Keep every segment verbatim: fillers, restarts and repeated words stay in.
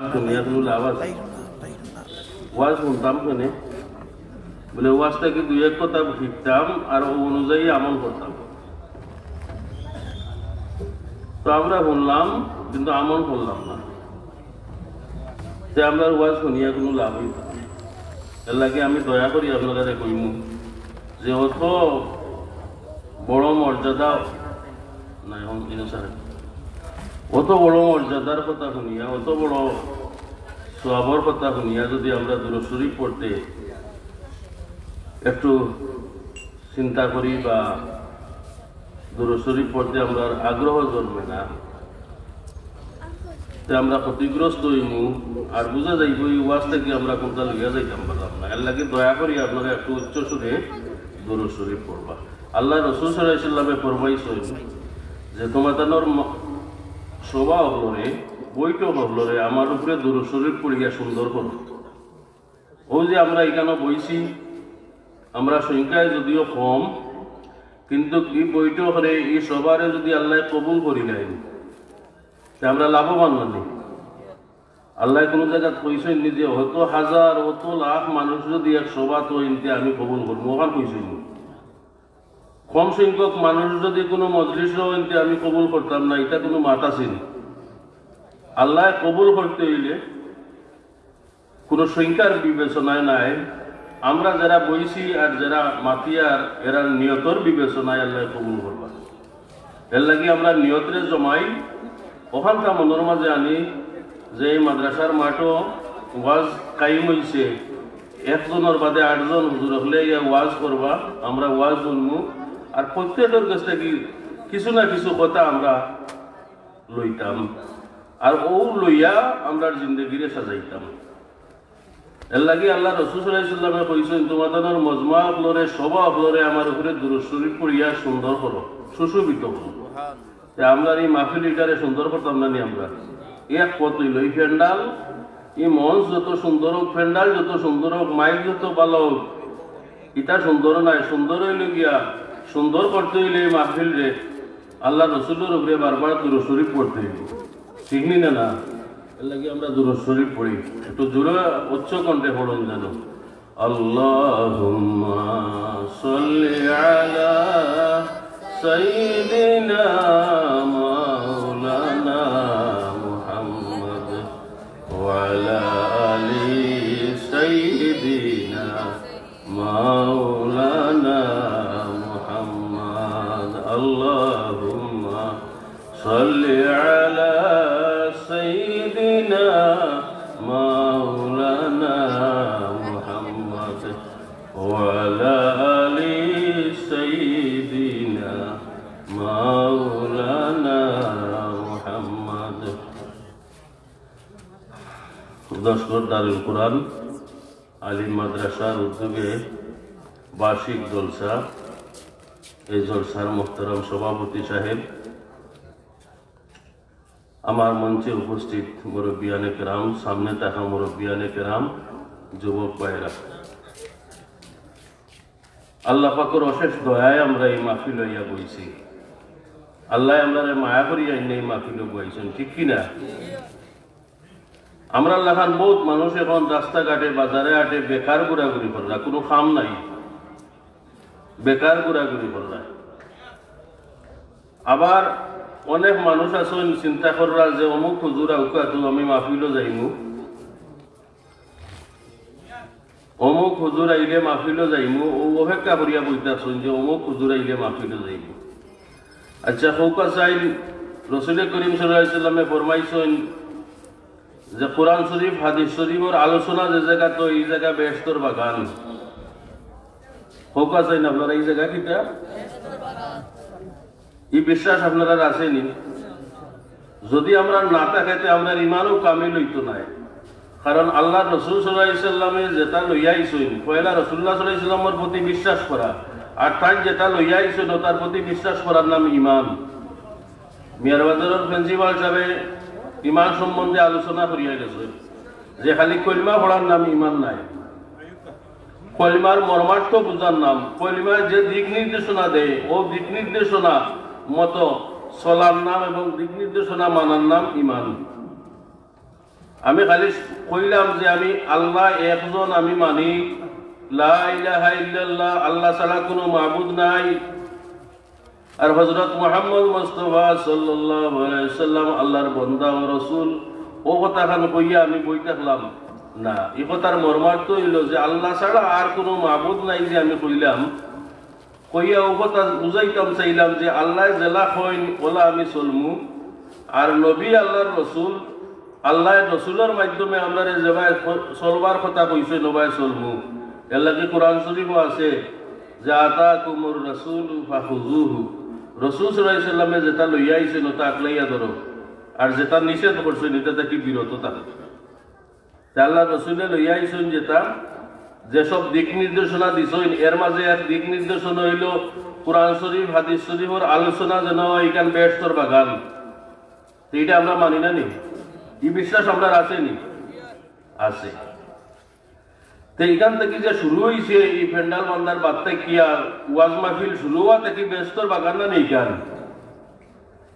শুনিয়া কুনু লাভ আছে? ওয়াজ হুনতাম কেনে? বলে, ওয়াজ থাকি দুই এক কথা শিখতাম আর অউ অনুযায়ী আমল করতাম। তো আমরা হুনলাম, কিন্তু আমল করলাম না। তে আমরার ওয়াজ হুনিয়া কুনু লাভ অইতো না। এরলাগি আমি দয়া করি আপনারারে কইমু যে অত বড় মর্যাদা না, অখন ইনো স্যার, অত বড় মর্যাদার কথা হুনিয়া, অত বড় সওয়াবর কথা হুনিয়া যুদি আমরা দুরূদ শরীফ পড়তে একটু চিন্তা করি বা দুরূদ শরীফ পড়তে আমরার আগ্রহ জন্মে না, তে আমরা ক্ষতিগ্রস্ত অইমু। আর বুঝা যাইবো ই ওয়াজ থাকি আমরা কুনতা লইয়া যাইতাম পারলাম না। এরলাগি দয়া করি আপনারা একটু উচ্চ সুরে দুরূদ শরীফ পড়বা। আল্লার রসুল সাল্লাল্লাহু আলাইহি ওয়াসাল্লামে ফরমাইছইন যে, "তুমাতানর ম-, সভা অকলরে, বৈঠক অকলরে আমার উপরে দুরূদ শরীফ পড়িয়া সুন্দর করো।" অউ যে আমরা ইখানো বইছি, আমরা সংখ্যায় যুদিও কম, কিন্তু ই বৈঠকরে, ই সভারে যুদি আল্লায় কবুল করিলাইন, তে আমরা লাভবান নানি? আল্লায় কুনু জাগাত কইছইন নি যে অত হাজার, অত লাখ মানুষ যুদি এক সভাত অইন, তে আমি কবুল করমু? অখান কইছইন নি? কম সংখ্যক মানুষ যুদি কুনু মজলিসো অইন, তে আমি কবুল করতাম না, ইটা কুনু মাত আছে নি? আল্লায় কবুল করতে অইলে কুনু সংখ্যার বিবেচনায় নায়, আমরা যেরা বইছি আর যেরা মাতিয়ার, এরার নিয়তর বিবেচনায় আল্লায় কবুল করবা। এরলাগি আমরা নিয়তরে জমাই, অখানতা মনর মাঝে আনি যে এই মাদ্রাসার মাঠো ওয়াজ কায়েম অইছে, একজনর বাদে আটজন হুজুর অকলে ইয়া ওয়াজ করবা, আমরা ওয়াজ হুনমু, আর প্রত্যেকর গেছ থাকি কিছু না কিছু কথা আমরা লইতাম, আর অউ লইয়া আমরার জিন্দেগিরে সাজাইতাম। এরলাগি আল্লার রসুল সাল্লাল্লাহু আলাইহি ওয়াসাল্লামে কইছইন, "তুমাতানর মজমা অকলরে, সভা অকলরে আমার উপরে দুরূদ শরীফ পড়িয়া সুন্দর করো, সুশোভিত করো।" তে আমরার ই মাহফিল ইটারে সুন্দর করতাম না নি আমরা? এক পথ অইলো, ই প্যান্ডাল, ই মঞ্চ যত সুন্দর অউক, প্যান্ডাল যত সুন্দর অউক, মাইক যত ভালা অউক, ইটা সুন্দর নায়। সুন্দর অইলো গিয়া, সুন্দর করতে অইলে ই মাহফিলরে আল্লার রসুলর উপরে বারবার দুরূদ শরীফ পড়তে অইবো, ঠিক নি না? না, এরলাগি আমরা দুরূদ শরীফ পড়ি। একটু জোরে উচ্চ কণ্ঠে পড়ুন যেন। اللهم صل على سيدنا مولانا محمد وعلى آل سيدنا مولانا محمد. اللهم صل على سيدنا مولانا محمد وعلى آل سيدنا مولانا محمد. দশগড় দারুল কোরআন আলিম মাদ্রাসার উদ্যোগে বার্ষিক জলসা। এই জলসার মোহতারাম সভাপতি সাহেব, আমার মঞ্চে উপস্থিত মুরব্বিয়ানে কেরাম, সামনে থাকা মুরব্বিয়ানে কেরাম, যুবক ভাইরা, আল্লাহ পাকর অশেষ দয়ায় আমরা এই মাহফিল অইয়া বইছি। আল্লায় আমরারে মায়া করিয়া আইন্না এই মাহফিলো বইছইন, ঠিক কি না? আমরার লাখান বউত মানুষ অখন রাস্তাঘাটে, বাজারে হাটে বেকার ঘুরাঘুরি কররা, কুনু কাম নাই, বেকার ঘুরাঘুরি কররা। আবার অনেক মানুষ আছইন চিন্তা কররা যে অমুক হুজুর আউক্কা তো আমি মাহফিলো যাইমু, অমুক হুজুর আইলে মাহফিলো যাইমু, অউ অপেক্ষা করিয়া বইতা আছইন যে অমুক হুজুর আইলে মাহফিলো যাইমু। আচ্ছা, কউক্কা চাইন, রসুলে করিম সাল্লাল্লাহু আলাইহি ওয়াসাল্লামে ফরমাইছইন যে কোরআন শরীফ, হাদিস শরীফর আলোচনা যে জাগাত অয়, ই জাগা বেহেশতর বাগান। কউক্কা চাইন আপনারা, ই জাগা কিতা? ই বিশ্বাস আপনারার আছে নি? যুদি আমরার না থাকে, তে আমরার ইমানও কামিল অইতো নায়। কারণ আল্লার রসুল সাল্লাল্লাহু আলাইহি ওয়াসাল্লামে যেটা লইয়া আইছইন, পয়লা রাসুলুল্লাহ সাল্লাল্লাহু আলাইহি ওয়াসাল্লামর প্রতি বিশ্বাস করা, আর তাইন যেটা লইয়া আইছইন, অতার প্রতি বিশ্বাস করার নাম ইমান। মিয়ারবাজারর প্রিন্সিপাল সাহেবে ইমান সম্বন্ধে আলোচনা করিয়া গেছইন যে খালি কলিমা পড়ার নাম ইমান নায়। কলিমার মর্মার্থ বুঝার নাম, কলিমায় যে দিক নির্দেশনা দেয়, অউ দিক নির্দেশনা মতো চলার নাম এবং দিক নির্দেশনা মানার নাম ইমান। আমি খালি কইলাম যে আমি আল্লাহ একজন আমি মানি, লা ইলাহা ইল্লাল্লাহ, আল্লাহ ছাড়া কোনো মাবুদ নাই, আর হযরত মুহাম্মদ মুস্তাফা সাল্লাল্লাহু আলাইহি ওয়াসাল্লাম আল্লাহর বন্দা ও রসুল, ও কথাখান কইয়া আমি বই থাকলাম না। এই কথার মর্মার্থ হইল যে আল্লাহ ছাড়া আর কোনো মাবুদ নাই যে আমি কইলাম, কইয়া ও কথা বুঝাইতাম চাইলাম যে আল্লাহ যেলা কইন ওলা আমি চলমু, আর নবী আল্লাহর রসুল, আল্লাহ রসুলের মাধ্যমে আমরারে যেবায় ক-, চলবার কথা কইছে নবায় চলমু। এর লাগি কোরআন শরীফও আছে যে আতাকুমুর রাসূলু ফাখুযুহু, রসুল সাল্লাল্লাহু আলাইহি সাল্লামে যেটা লইয়া আইছেন ওটা আকলাইয়া ধরো, আর যেটা নিষেধ করছেন এটা থাকি বিরত থাকো। তে আল্লাহ রসুলে লইয়া আইছেন যেটা, যেসব দিক নির্দেশনা দিছেন, এর মাঝে এক দিক নির্দেশনা হইল কোরআন শরীফ, হাদিস শরীফের আলোচনা যেন এখান বেহেশতর বাগান। তো এটা আমরা মানি না নি? এই বিশ্বাস আমরার আছে নি? আছে। তো এখান থেকে যে শুরু হইছে এই প্যান্ডেল বান্ধার বাদ থাকিয়া ওয়াজ মাহফিল শুরু হওয়া থেকে বেহেশতর বাগান না নি এখান?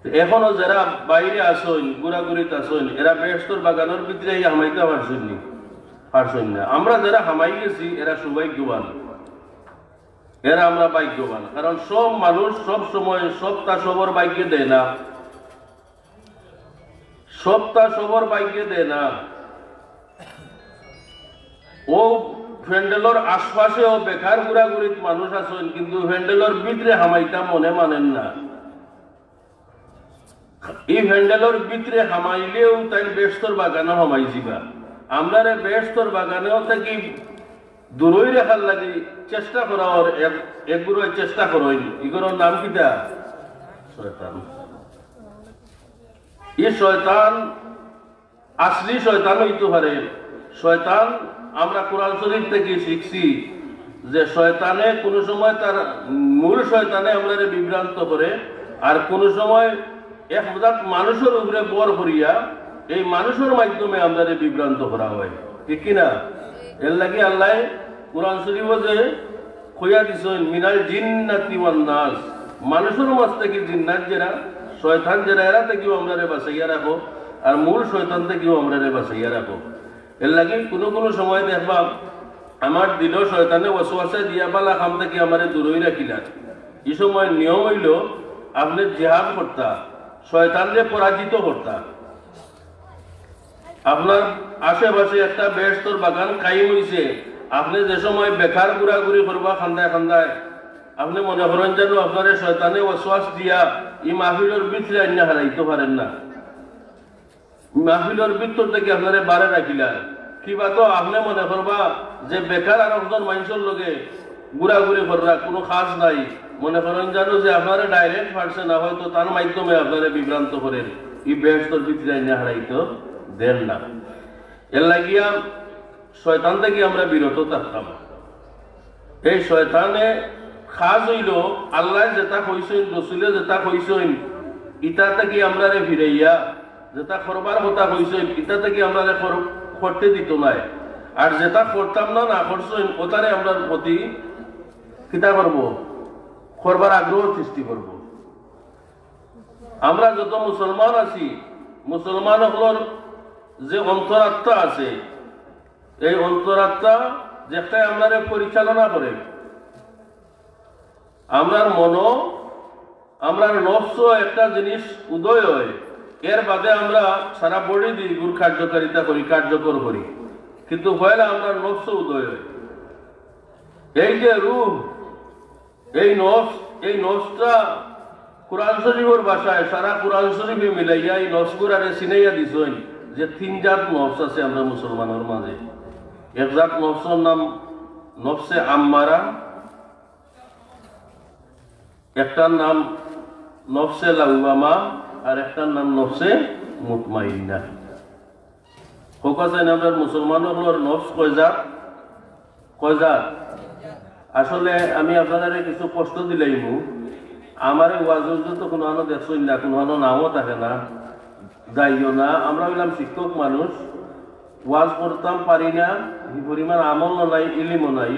তো এখনো যারা বাইরে আছইন, ঘুরাঘুরিত আছইন, এরা বেহেশতর বাগানের ভিতরে এই হামাইতে পারছইন নি? পারছইন না। আমরা যারা হামাই গেছি, এরা সৌভাগ্যবান, এরা আমরা ভাগ্যবান। কারণ সব মানুষ সব সময় সবটা সবর ভাগ্যে দেয় না, সবটা সবর ভাগ্যে দেয় না। ও প্যান্ডেলর আশপাশেও বেকার ঘুরাঘুরিত মানুষ আছইন, কিন্তু প্যান্ডেলর ভিতরে হামাইতা মনে মানেন না। এই প্যান্ডেলর ভিতরে হামাইলেও তাই বেহেশতর বাগানে হামাই যিবা। আমরারে বেহেশতর বাগানেও থাকি দূরই রাখার লাগি চেষ্টা করা ওর এক, একগুলো চেষ্টা করইন। ইগুলোর নাম কিতা? শয়তান। এই শয়তান আসলি শয়তান হইতে পারে। শয়তান, আমরা কোরআন শরীফ থেকে শিখছি যে শয়তানে কোনো সময় তার মূল শয়তানে আমরারে বিভ্রান্ত করে, আর কোনো সময় এক জাত মানুষের উপরে বর করিয়া এই মানুষের মাধ্যমে আমরারে বিভ্রান্ত করা হয়, ঠিক কি না? এর লাগি আল্লাহ কোরআন শরীফও যে কইয়া দিছইন, "মিনাল জিন্নাতি ওয়ান নাস", মানুষের মাঝ থেকে জিন্নাত যেরা, শয়তান যেরা, এরা থেকেও আমরারে বাঁচাইয়া রাখো, আর মূল শয়তান থেকেও আমরারে বাঁচাইয়া রাখো। এর লাগি কোনো কোনো সময় দেখবা আমার দিলও শয়তানে ওয়াসওয়াসা দিয়া বালা কাম থেকে আমারে দূরই রাখিলা। এই সময় নিয়ম হইল আপনি জিহাদ করতা, শয়তানরে পরাজিত করতা। আপনার আশেপাশে একটা বেহেশতর বাগান কায়েম হইছে, আপনি যে সময় বেকার ঘুরাঘুরি করবা খান্দায় খান্দায়, আপনি মনে করেন যেন আপনারে শয়তানে ওয়াসওয়াস দিয়া এই মাহফিলর ভিতরে আইনা হারাইতে পারেন না। মাহফিলর ভিতর থেকে আপনারে বারে রাখিলা, কিবা তো আপনি মনে করবা যে বেকার আর একজন মানুষের লগে ঘুরাঘুরি কররা, কোনো কাজ নাই, মনে করেন জানো যে আপনারে ডাইরেক্ট পারছে না, হয়তো তার মাধ্যমে আপনারে বিভ্রান্ত করের, এই বেহেশতর ভিতরে আইনা হারাইতে দেন না। এর লাগিয়া শয়তান থেকে আমরা বিরত থাকতাম। এই শয়তানে কাজ হইল আল্লাহ যেটা কইছইন, রসুলে যেটা কইছইন, ইটা থেকে আমরারে ফিরাইয়া যেটা করবার কথা কইছইন, ইটা থেকে আমরারে কর-, করতে দিত নাই। আর যেটা করতাম না, না করছইন, ওটারে আমরার প্রতি কিতা করব? করবার আগ্রহ সৃষ্টি করব। আমরা যত মুসলমান আছি, মুসলমান অকলর যে অন্তরাত্মা আছে, এই অন্তরাত্মা যেটাই আমরারে পরিচালনা করে, আমরার মনো, আমরার নফসও একটা জিনিস উদয় হয়, এর বাদে আমরা সারা বডি দিয়ে ইগুর কার্যকারিতা করি, কার্যকর করি, কিন্তু পয়লা আমরার নফস উদয় হয়। এই যে রুহ, এই নফস, এই নফসটা কোরআন শরীফের ভাষায় সারা কোরআন শরীফে মিলাইয়া এই নফসগুরারে চিনাইয়া দিছইন যে তিন জাত নফস আছে আমরা মুসলমানের মাঝে। এক জাত নফসর নাম নফসে আম্মারা, একটার নাম নফসে লাওয়ামা, আর একটার নাম নফসে মুতমাইন্না। হোক আছে না, আমরা মুসলমান অকলর নফস কয় জাত? কয় জাত? আসলে আমি আপনারারে কিছু কষ্ট দিলাইমু। আমারে ওয়াজ উজু তো কোনো আনো দেখছইন না, কোনো আনো নামও থাকে না, যাইও না। আমরা হইলাম শিক্ষক মানুষ, ওয়াজ করতাম পারি না, এই পরিমাণ আমলও নাই, ইলিমও নাই,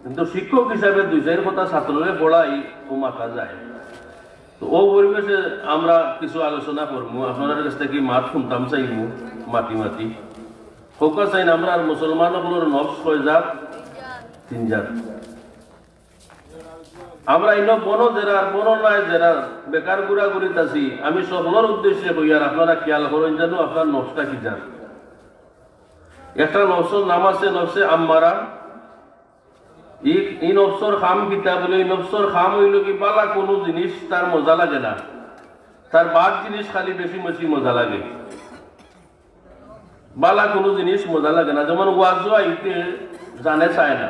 কিন্তু শিক্ষক হিসাবে দুই চাইর কথা ছাত্ররে পড়াই, ও মাথা যায়। তো অউ পরিবেশে আমরা কিছু আলোচনা করমু, আপনারার কাছ থাকি মাত হুনতাম চাইমু, মাতি মাতি। হউক্কা চাইন, আমরার মুসলমান অকলর নফস কয় জাত? তিন জাত। আমরা ইনো বনো যেরার, বনো নায় যেরার, বেকার ঘুরাঘুরিত আছি, আমি সকলর উদ্দেশ্যে কইয়ার, আপনারা খিয়াল করইন জানু আপনার নফসটা কি জাত। একটা নফসর নাম আছে নফসে আম্মারা। ই, ই নফসর কাম কিতা বুলে? ই নফসর কাম অইলো কি, বালা কুনু জিনিস তার মজা লাগে না, তার বাদ জিনিস খালি বেশি বেশি মজা লাগে। বালা কুনু জিনিস মজা লাগে না, যেমন ওয়াজো আইতে জানে চায় না।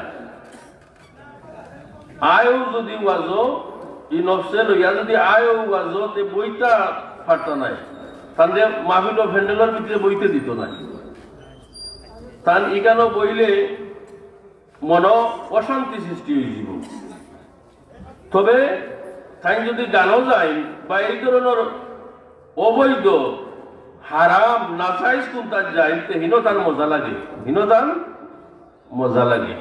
আয়ও যদি ওয়াজো, ই নফসে লইয়া যদি আয়ও ওয়াজো, তে বইতা পারতা নায়। তানরে মাহফিল ও প্যান্ডেলর ভিতরে বইতে দিত নায়। তান ইখানো বইলে মনো অশান্তি সৃষ্টি অইযিবো। তবে তাইন যদি গানো যাইন বা এই ধরনর অবৈধ, হারাম, নাজাইজ কুনতাত যাইন, তে হিনো তান মজা লাগে, হিনো তান মজা লাগে।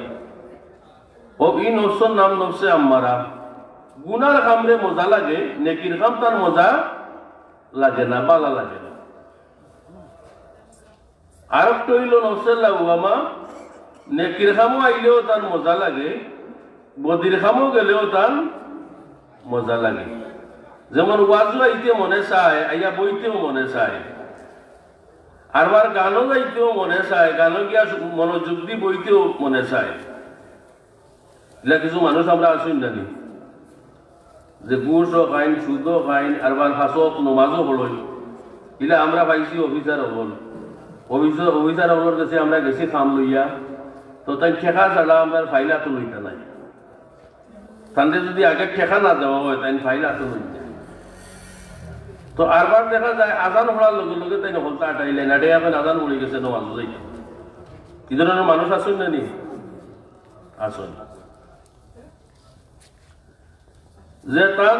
ও ই নফসর নাম নফসে আম্মারা। গুনার কামরে মজা লাগে, নেকির কাম তার মজা লাগে না, বালা লাগে না। আরোকটা অইলো নফসে লাওয়ামা, নেকির কামো আইলেও তার মজা লাগে, বদির কামো গেলেও তার মজা লাগে। যেমন ওয়াজো আইতে মনে চায়, আইয়া বইতেও মনে চায়, আরবার গানো যাইতেও মনে চায়, গানো গিয়া মনোযোগ দি বইতেও মনে চায়। ইলা কিছু মানুষ আমরা আছইন নানি, যে ঘুষও খাইন, সুদও খাইন, আরবার পাঁচ ওয়াক্ত নমাজও পড়ইন। ইলা আমরা পাইছি অফিসার অকল। অফিসার, অফিসার অকলর গেছে আমরা গেছি কাম লইয়া, তো তাইন টেকা ছাড়া আমরার ফাইল আতো লইতা নায়। তানরে যদি আগে টেকা না দেওয়া অয়, তাইন ফাইল আতো লইতা। তো আরবার দেখা যায় আজান পড়ার লগে লগে তাইন হকলতা আটাইলে না, আটাইয়া কইন আজান পড়ি গেছে, নমাজো যাইতাম। ই ধরনর মানুষ আছইন নানি? আছইন। যে তান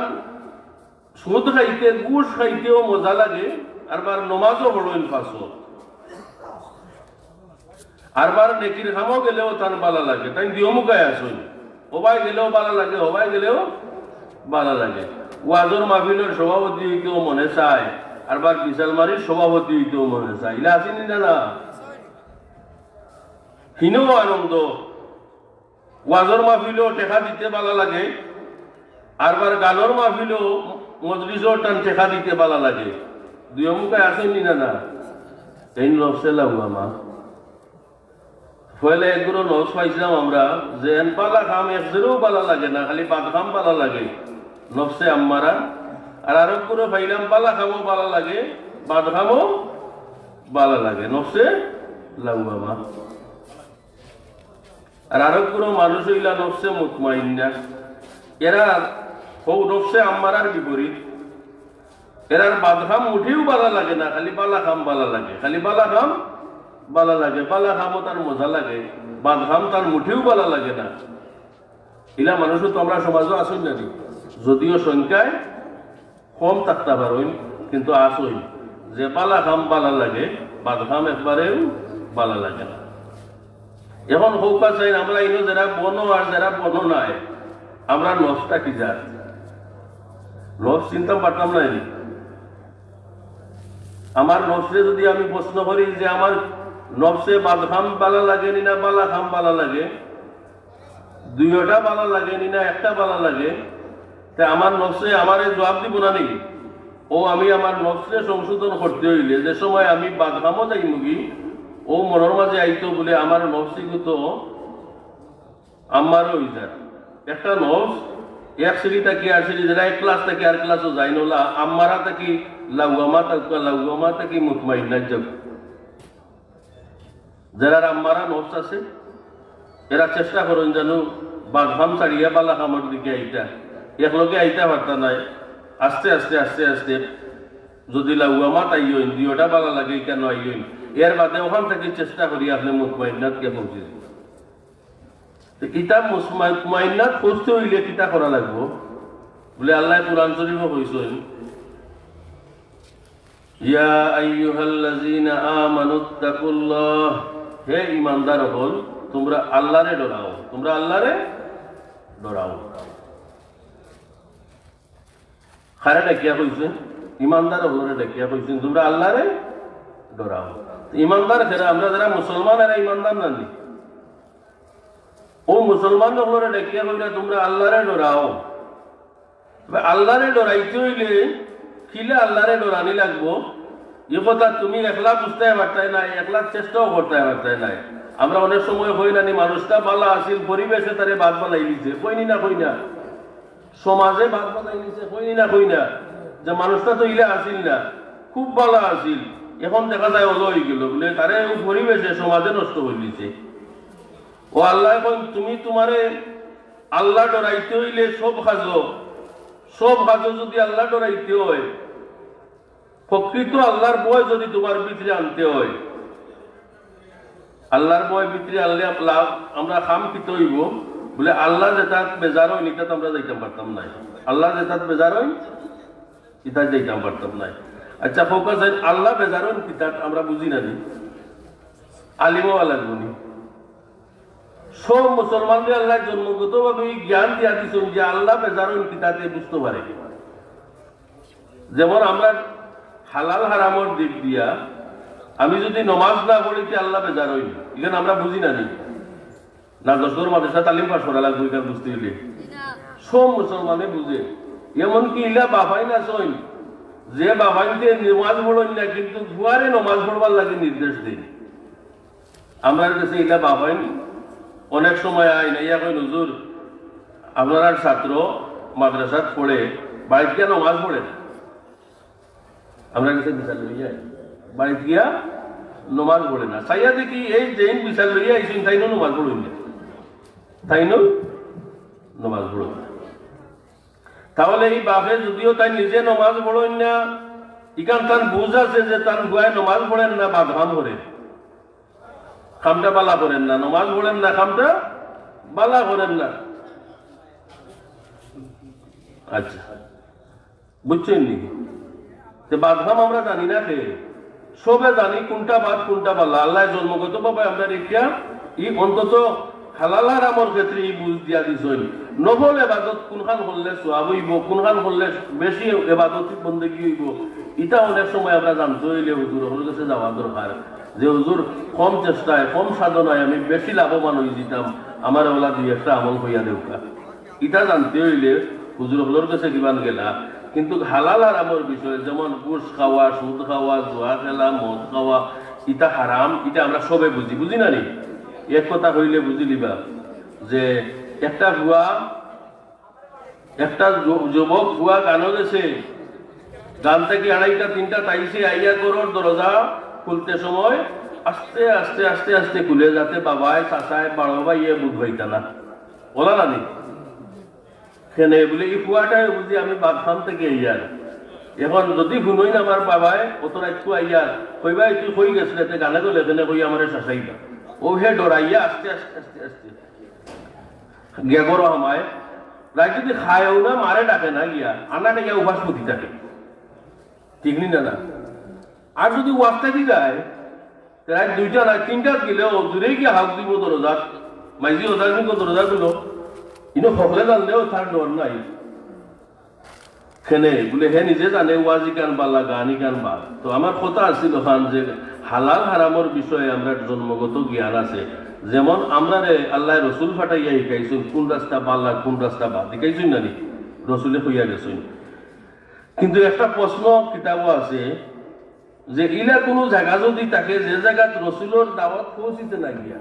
সুদ খাইতে, ঘুষ খাইতেও মজা লাগে, আরবার নমাজও পড়ইন পাঁচ ওয়াক্ত। আরবার নেকির কামো গেলেও তান বালা লাগে, তাইন দুইও মুখায় আছইন। হবায় গেলেও বালা লাগে, হবায় গেলেও বালা লাগে। ওয়াজর মাহফিলর সভাপতি অইতেও মনে চায়, আরবার বিশালমারির সভাপতি অইতেও মনে চায়। ইলা আছইন নি না? না, হিনো আনন্দ। ওয়াজর মাহফিলো টেকা দিতে বালা লাগে, আরবার গানর মাহফিলো মজলিসো তান টেকা দিতে বালা লাগে। দুইও মুখায় আছইন নি না? না, এইন নফসে লাওয়ামা। পয়লা এগুলো নফস পাইছিলাম আমরা, যে এন বালা কাম এক জেরেও বালা লাগে না, খালি বাদ কাম বালা লাগে, নফসে আম্মারা। আর আরোকগুলো পাইলাম বালা কামও বালা লাগে, বাদ কামও বালা লাগে, নফসে লাওয়ামা। আর আরোক গুরু মানুষ অইলা নফসে মুতমাইন্না। এরা হউ নফসে আম্মারার বিপরীত। এরার বাদ কাম মুঠেও বালা লাগে না, খালি বালা কাম বালা লাগে, খালি বালা কাম বালা লাগে, বালা কামও তার মজা লাগে, বাদ কাম তার মুঠেও বালা লাগে না। ইলা মানুষও তো আমরা সমাজও আছইন নানি, যদিও সংখ্যায় কম থাকতা পারইন, কিন্তু আছইন। যে বালা কাম বালা লাগে, বাদ কাম একবারেও বালা লাগে না। এখন কউক্কা চাইন, আমরা ইনো যেরা বনো আর যেরা বনো নায়, আমরার নফসটা কি জাত? নফস চিনতাম পারতাম নায় নি? আমার নফসরে যদি আমি প্রশ্ন করি যে আমার নফসে বাদ কাম বালা লাগে নি না বালা কাম বালা লাগে, দুইওটা বালা লাগে নি না একটা বালা লাগে, তে আমার নফসে আমারে জবাব দিবো না নি? ও আমি আমার নফসরে সংশোধন করতে অইলে যে সময় আমি বাদ কামো যাইমুগি, ও মনর মাঝে আইতো বুলে আমার নফসিগত আম্মারা অই যায়। একটা নফস এক সিঁড়ি থাকি আর সিঁড়ি, যেরা এক ক্লাস থাকি আর ক্লাসও যায় না, ওলা আম্মারা থাকি লাওয়ামা, থাকি লাওয়ামা থাকি মুতমাইন্না যাউক। যেরার আম্মারা নফস আছে, এরা চেষ্টা করইন যেন বাদ কাম ছাড়িয়া বালা কামর দিকে আইতা। একলগে আইতা পারতা নায়, আস্তে আস্তে আস্তে আস্তে যদি লাওয়ামাত আইয়ইন, দুইওটা বালা লাগে কেন আইয়ইন, এর বাদে ওখান থাকি চেষ্টা করি আপনে মুতমাইন্নাত গিয়া পৌঁছি যাইবা। তো ইতা মুস-, মুতমাইন্নাত পৌঁছতে অইলে কিতা করা লাগবো? বুলে আল্লায় কোরআন শরীফো কইছইন, ইয়া আইয়ুহাল্লাযীনা আমানুত্তাকুল্লাহ, হে ঈমানদার অকল, তুমরা আল্লারে ডরাও, তুমরা আল্লারে ডরাও। কারে ডাকিয়া কইছে? ইমানদার অকলরে ডাকিয়া কইছে, "তোমরা আল্লাহরে ডরাও।" ইমানদার কারা? আমরা যারা মুসলমান, এরা ইমানদার না নি? অউ মুসলমান অকলরে ডাকিয়া কইরা, "তোমরা আল্লাহরে ডরাও।" এবার আল্লাহরে ডরাইতে অইলে কিলা আল্লাহরে ডরানি লাগবো, ই কথা তুমি একলা বুঝতায় পারতায় নায়, একলা চেষ্টাও করতায় পারতায় নায়। আমরা অনেক সময় কই না নি, মানুষটা ভালা আছিল, পরিবেশে তারে বাদ বানাই দিছে, কই নি না, কই না? সমাজে বাদ বানাই দিছে, কই নি না, কই না? যে মানুষটা তো ইলা আছিল না, খুব ভালা আছিল, এখন দেখা যায় অলা অইগেলো, বুলে তারে অউ পরিবেশে, সমাজে নষ্ট করি দিছে। অউ আল্লায় কইন, তুমি তুমারে আল্লাহ ডরাইতে অইলে সব কাজো, সব কাজো যুদি আল্লাহ ডরাইতে অয়, প্রকৃত আল্লাহর ভয় যুদি তুমার ভিতরে আনতে অয়, আল্লাহর ভয় ভিতরে আনলে লাভ, আমরা কাম কিতা অইবো? বুলে, আল্লাহ যেটাত বেজার অইন, ইটাত আমরা যাইতাম পারতাম নায়। আল্লাহ যেটাত বেজার অইন, ইটাত যাইতাম পারতাম নায়। আচ্ছা, কউক্কা চাইন, আল্লাহ বেজার অইন কিতাত আমরা বুঝি না নি? আলিম অওয়া লাগবো নি? সব মুসলমানরে আল্লায় জন্মগতভাবে ই জ্ঞান দিয়া দিছইন যে আল্লাহ বেজার অইন কিতাতে বুঝতো পারে। যেমন আমরা হালাল হারামর দিক দিয়া আমি যুদি নমাজ না পড়ি, তে আল্লাহ বেজার অইন, ইখান আমরা বুঝি না নি? না, দশ ঘর মাদ্রাসা তালিম পাশ করা লাগবো ইখান বুঝতে অইলে। সব মুসলমানে বুঝে। এমনকি ইলা বাফাইন আছইন, যে বাফাইন্তে নমাজ পড়ইন না, কিন্তু ফুয়ারে নমাজ পড়বার লাগি নির্দেশ দেইন। আমরার গেছে ইলা বাফাইন অনেক সময় আইন, আইয়া কইন, "হুজুর, আপনারার ছাত্র মাদ্রাসাত পড়ে, বাড়িত গিয়া নমাজ পড়ে না।" আমরার গেছে বিচার লইয়া আইন, বাড়িত গিয়া নমাজ পড়ে না। চাইয়া দেখি, এই যেইন বিচার লইয়া আইছইন, তাইনও নমাজ পড়ইন না, তাইনও নমাজ পড়ইন না। তাহলে ই বাফে যুদিও তাইন নিজে নমাজ পড়ইন না, ইখান তান বুঝ আছে যে তান ফুয়ায় নমাজ পড়ের না, বাদ কাম করের, কামটা ভালা করের না, নমাজ পড়ের না, কামটা ভালা করের না। আচ্ছা, বুঝছইন নি? তে বাদ কাম আমরা জানি না কে? সবে জানি কুনটা বাদ, কুনটা ভালা। আল্লায় জন্মগতভাবে আমরারে ইটা, ই অন্তত হালাল হারামর ক্ষেত্রে ই বুঝ দিয়া দিছইন। নফল এবাদত কুনখান করলে সওয়াব অইবো, কুনখান করলে বেশি এবাদত বন্দেগি অইবো, ইটা অনেক সময় আমরা জানতে অইলে হুজুর অকলর গেছে যাওয়া দরকার। যে, "হুজুর, কম চেষ্টায়, কম সাধনায় আমি বেশি লাভবান অইযিতাম, আমারে অলা দুই একটা আমল কইয়া দেউক্কা।" ইটা জানতে অইলে হুজুর অকলর গেছে কিমান গেলা। কিন্তু হালাল হারামর বিষয়ে, যেমন ঘুষ খাওয়া, সুদ খাওয়া, জুয়া খেলা, মদ খাওয়া, ইটা হারাম, ইটা আমরা সবে বুঝি, বুঝি না নি? এক কথা কইলে বুঝিলিবা যে একটা ফুয়া, একটা যু-, যুবক ফুয়া গানো গেছে, গান থাকি আড়াইটা তিনটাত আইছে, আইয়া ঘরর দরজা খুলতে সময় আস্তে আস্তে আস্তে আস্তে খুলে, যাতে বাবায়, চাচায়, বড় ভাইয়ে বুঝ পাইতা না। অলা না নি? কেনে বুলে, "ই ফুয়াটায় বুঝি আমি বাদ কাম থাকি আইয়ার। এখন যুদি হুনইন আমার বাবায় অত রাইতকু আইয়ার, কইবা, 'তুই কই গেছলে?' তে গানে গেলে কেনে কই আমারে শাসাইবা।" অউ হে ডরাইয়া আস্তে আস্তে আস্তে আস্তে গিয়া ঘরো হামায়। রাইত যুদি খায়ও না, মারে ডাকে না গিয়া, আন্না গিয়া উপাস পড়ি থাকে। ঠিক নি না, না? আর যুদি ওয়াজ থাকি যায়, রাইত দুইটা না তিনটাত গেলেও দূরে গিয়া হাউক দিবো দরজাত, মাইজি ওজার মুখো দরজা খুলো, ইনো হকলে জানলেও তার ডর নাই। কেনে বুলে, হে নিজে জানে ওয়াজ ইখান ভালা, গান ইখান ভালা। তো আমার কথা আছিল অখান যে হালাল হারামর বিষয়ে আমরার জন্মগত জ্ঞান আছে। যেমন আমরারে আল্লায় রসুল পাঠাইয়া হিকাইছইন কুন রাস্তা ভালা, কুন রাস্তা বাদ, হিকাইছইন না নি? রসুলে কইয়া গেছইন। কিন্তু একটা প্রশ্ন কিতাবো আছে, যে ইলা কুনু জাগা যুদি থাকে, যে জাগাত রসুলর দাওয়াত পৌঁছিছে না গিয়া,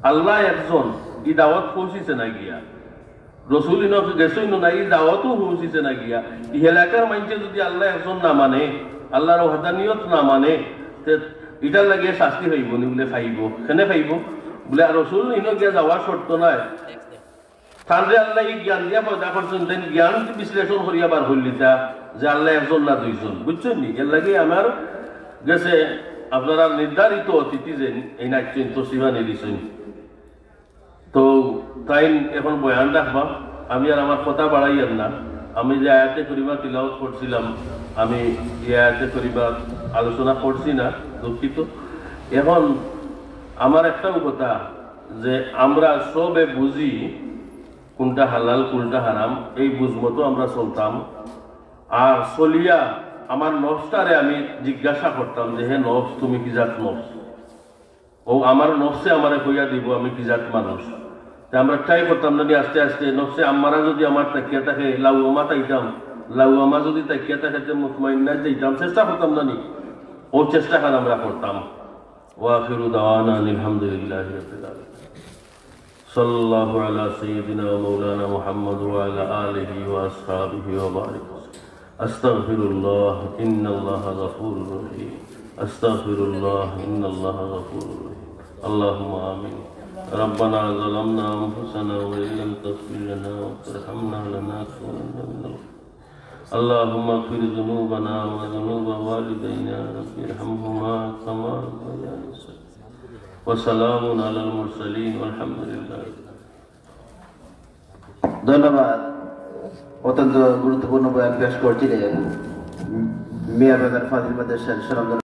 আল্লাহ একজন, ই দাওয়াত পৌঁছিছে না গিয়া, রসুল ইনো গেছইন না, ই দাওয়াতও পৌঁছিছে না গিয়া, ই এলাকার মাইনষে যুদি আল্লাহ একজন না মানে, আল্লাহর ওয়াহদানিয়ত না মানে, তে ইটার লাগি শাস্তি পাইবো নি? বুলে পাইবো। কেনে পাইবো? বুলে, আর রসুল ইনো গিয়া যাওয়ার শর্ত নাই। তানরে আল্লায় ই জ্ঞান দিয়া পয়দা করছইন, তাইন জ্ঞান বিশ্লেষণ করিয়া বার করলিতা যে আল্লাহ একজন না দুইজন, বুঝছইন নি? এরলাগি আমার গেছে আপনারার নির্ধারিত অতিথি যেইন এইন আইছইন, তশরিফ আনি দিছইন। তো তাইন এখন বয়ান রাখবা, আমি আর আমার কথা বাড়াইয়ার না। আমি যে আয়াতে করিমা তিলাওয়াত করছিলাম, আমি যে আয়াতে করিমা আলোচনা করছি না, দুঃখিত। এখন আমার একটাও কথা, যে আমরা সবে বুঝি কুনটা হালাল, কুনটা হারাম, এই বুঝ মতো আমরা চলতাম। আর চলিয়া আমার নফসটারে আমি জিজ্ঞাসা করতাম যে, "হে নফস, তুমি কি জাত নফস?" ও আমার নফসে আমারে কইয়া দিব আমি কি জাত মানুষ। তে আমরা ট্রাই করতাম না নি আস্তে আস্তে, নফসে আম্মারা যদি আমার তাকিয়া থাকে, লাউয়ামা তাইতাম, লাউয়ামা যদি তাকিয়া থাকে, তে মুতমাইন্না যাইতাম, চেষ্টা করতাম না নি? ও চেষ্টা খান আমরা করতাম। ওয়া আখিরু দাওয়ানা আনিল হামদুলিল্লাহি রাব্বিল আলামিন। সাল্লাল্লাহু আলা সাইয়্যিদিনা ওয়া মাওলানা মুহাম্মদ ওয়া আলা আলিহি ওয়া আসহাবিহি ওয়া বারিক ওয়া সাল্লিম। আস্তাগফিরুল্লাহ, ইন্নাল্লাহা গাফুরুর রহিম। আস্তাগফিরুল্লাহ, ইন্নাল্লাহা গাফুরুর রহিম। আল্লাহুম্মা আমিন। ربنا ظلمنا أنفسنا وإن لم تغفر لنا وترحمنا لنكونن من الخاسرين. اللهم اغفر ذنوبنا وذنوب والدينا، رب ارحمهما كما ربياني صغيرا. وسلام على المرسلين والحمد لله. ধন্যবাদ। অত্যন্ত গুরুত্বপূর্ণ বয়ান পেশ করছিলেন মিয়াবাজার ফাজিল মাদ্রাসার সুনামধন্য